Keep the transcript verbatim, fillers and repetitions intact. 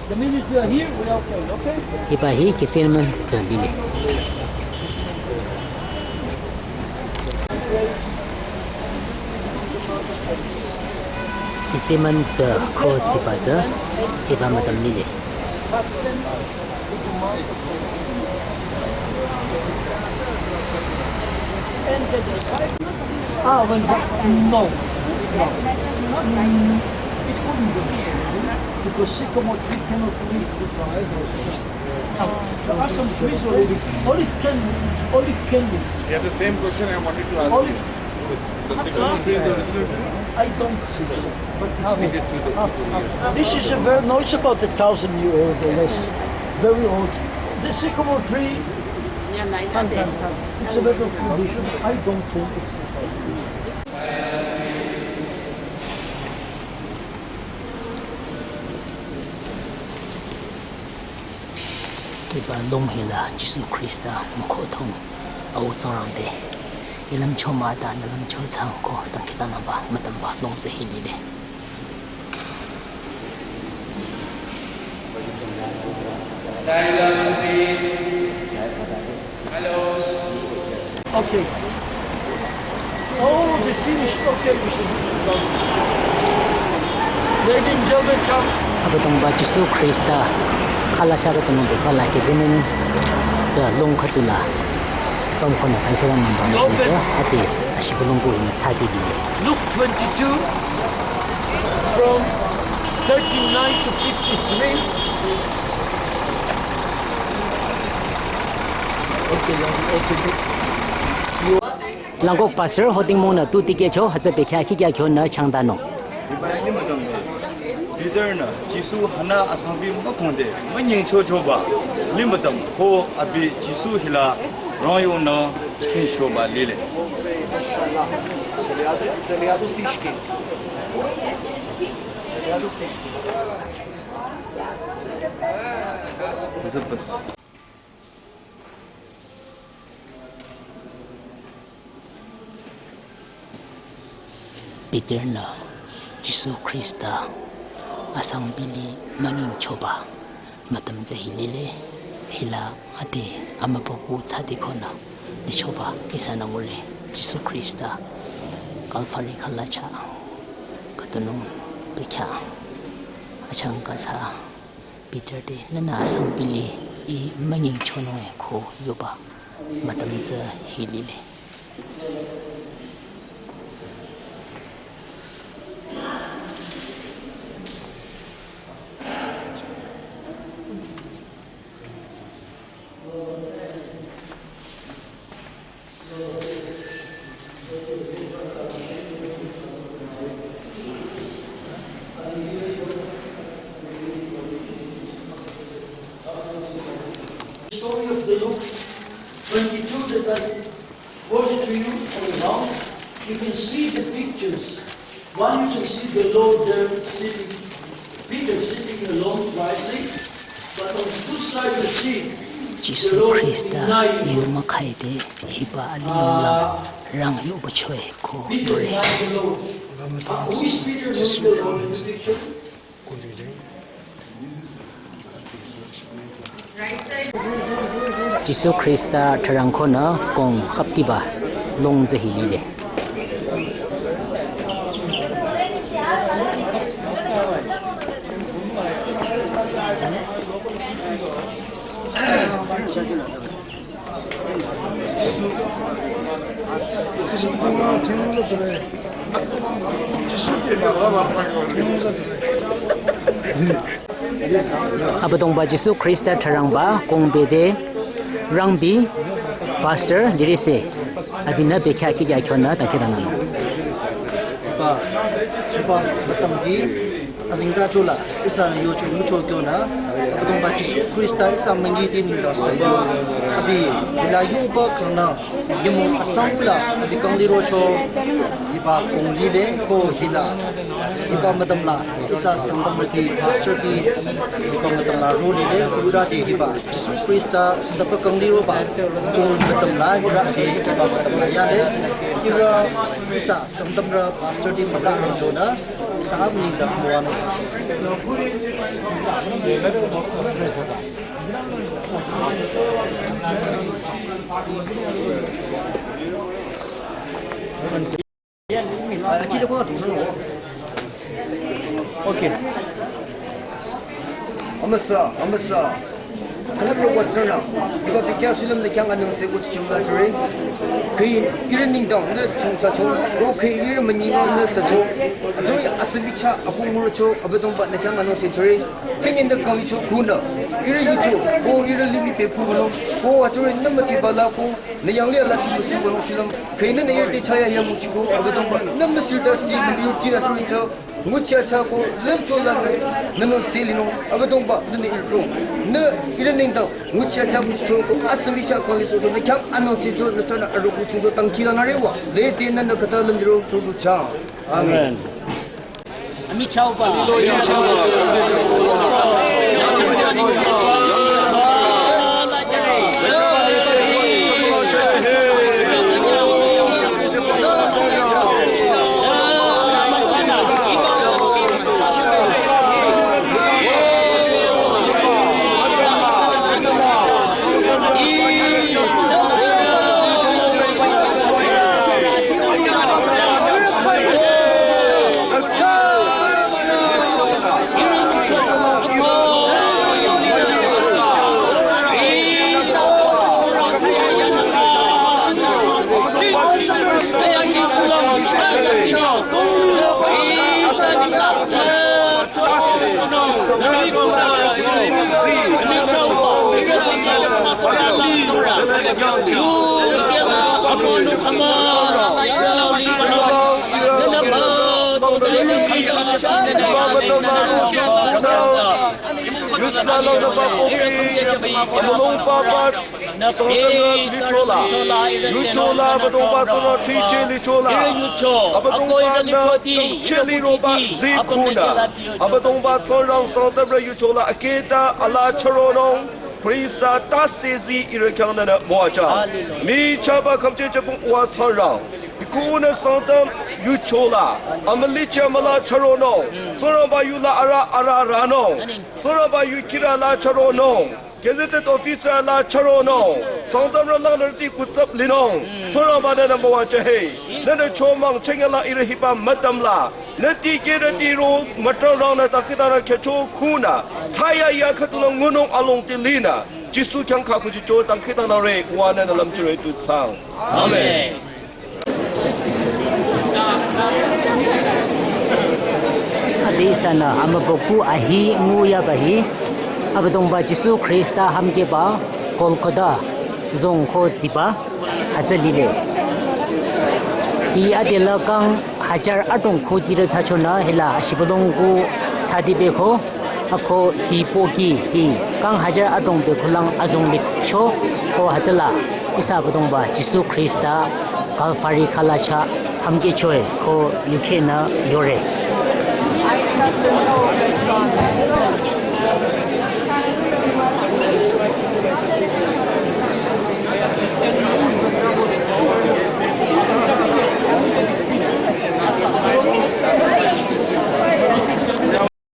The minute you are here, we are okay, okay? Hiba hi Gethsemane tü lile. Gethsemane tü ko tsiba tsü hiba mütam lile. And the disciples, ah, when the, no, no. Mm, it wouldn't be the same, because sycamore tree cannot live with the olive. Now, there are some trees already. Olive can, olive can live. Yeah, the same question I wanted to ask you. Olive. The sycamore tree is original tree? I don't think so. But it's, this is about a thousand year old or less. Very old. The sycamore tree, it's a matter of tradition. I don't think it's a thousand years. Hiba long hila Jisu Khrista mükhu thong au Tsingrang te, I lümcho mah ta nü lümcho thsang ko dangkhidangnangba mütamba long tsü hi lile. Okay. Oh, they finished. Okay, we should go. Ladies and gentlemen, come. Abüdongba Jisu Khrista khala shaka tunung bekhala Gethsemane tü long khüdula pümkhonü dangkhidangnangba mütamba ade ashiba long ko hi thsade lile. Luke twenty-two, from thirty-nine to fifty-three. Langkok pastor hoting mongnü tu tikehcho hütsü bekhyah khikya kyonü changdanung. Peter-nü Jisu hana asangbi mükhongde münyingchochoba limütam ko abi Jisu hila rangyonü chingshoba lile. Peter-nü Jisu Khrista asangbi li münyingchoba mütam tsü hi lile, hila ade amübükuh thsade konü lichoba ihsanü ngure. Jisu Khrista Kalvari khala chah khüdunung bekhyah achangka thsa Peter te nühnü asangbi li I münyingchonung e ko yoba mütam tsü hi lile. Story of the Luke twenty-two that I quoted to you on the mount, you can see the pictures. One, you can see the Lord there sitting, Peter sitting alone quietly, but on the two sides you see Jisu Khrista yu mükhaide hiba alih nunglang rang yubachoe ko Peter dore. Denied the Lord. Uh, who is Peter doing the Lord in the picture? Jisu Khrista thrarang konü kong khaptiba long tsü hi lile. Abüdongba Jisu Khrista thrarangba kong bete rangbi pastor lirise abinü bekhyah khikya kyonü dangkhidangnangnung. Hiba, hiba mütam hi azengtachola ihsanü yocho ngucho kyonü Abüdongba Jisu Khrista ihsa münyi te nengdang süba abi hila yuba kangnü nyümong asangla abi kang lirocho, hi Ba kong lile ko hila hiba mütüm la ihsa Sangtamrüti pastorti hiba mütüm la ro lile ko ihrüti hiba Jisu Khrista süpü kang liroba ko mütüm la ihrüti hiba mütüm la yale ihrü ihsa Sangtamrü pastorti mütüm la ro na ihsa amni da müwa nung sasi. Okay. Amüsa, amüsa. Kalap ro watsana. Iba tikya shilüm ne khyang anung se kuchi chungla chure. Kei ihrü nengdang ne chungsa cho. Ko kei ihrü münyi ne sa cho. Ajo ya asübicha apu muro cho. Abüdongba ne khyang anung se chure. Chengin de kang cho kuna. Ihrü yucho. Ko ihrü limih pe kuno. Ko ajo ne mati bala ko. Ne yanglih alati müsü wünung shilüm, keinü ne ihrü te chaya ya müchiko, Abüdongba, ne müsü da si, ne ihrü kina churi ta, nguchi acha ko, lem cho la ne, ne no si linung, Abüdongba, ne ne ihrü tro. Ne ihrü nengdang, nguchi acha müchiko, asübicha ko liso, ne khyang anung si cho, ne chana aru müchiko, tangki la na rewa, le te ne ne kata lem ro, cho cho cha. Amen. Amen. Ami chauba. Yusna lo na pa kopi, amulong papa, Sangtamrü lichola. Yuchola, Abüdongba Sangtamrü chiche lichola. Abüdongba nü dangcheh liroba zi khunü. Abüdongba Tsingrang Sangtamrü yuchola akehta ala chüronung. Khrista tase zi ihrü khyang nünü müwajüng. Michahba khümchehcheh pung uwa Tsingrang. Ikunü Sangtam yuchola. Amülicheh amüla chüronung. Tsingrangba yula ara ara ranung. Tsingrangba yu kira la chüronung. Gazetted officer la chüronung. Sangtamrü langnürüti kutsap linung. Tsingrangba nünü müwajüng he. Nünü chomang chengya la ihrü hiba mütüm la. Nü tikehrüti ro mütrah rangnü dangkhidangnang khyücho khunü. Thaya ya khüdunü ngunung alongti linü. Jisu khyang kha kuchicho dangkhidangnang re uwa nünü lümchire tu thsaang. Amen. Ade ihsanü amübükuh ahi nguyaba hi Abüdongba Jisu Khrista hümkehba Golgotha zong ko tsiba hütsü lile. Hi adela kang hajar adrong ko tsire thsachonü hila ashibülung ko thsadi beko ako hi pohki hi kang hajar adrong bekulang azong likcho ko hütsüla ihsa Abüdongba Jisu Khrista Calvary khalacha hümkehchoe ko yukhehnü yore.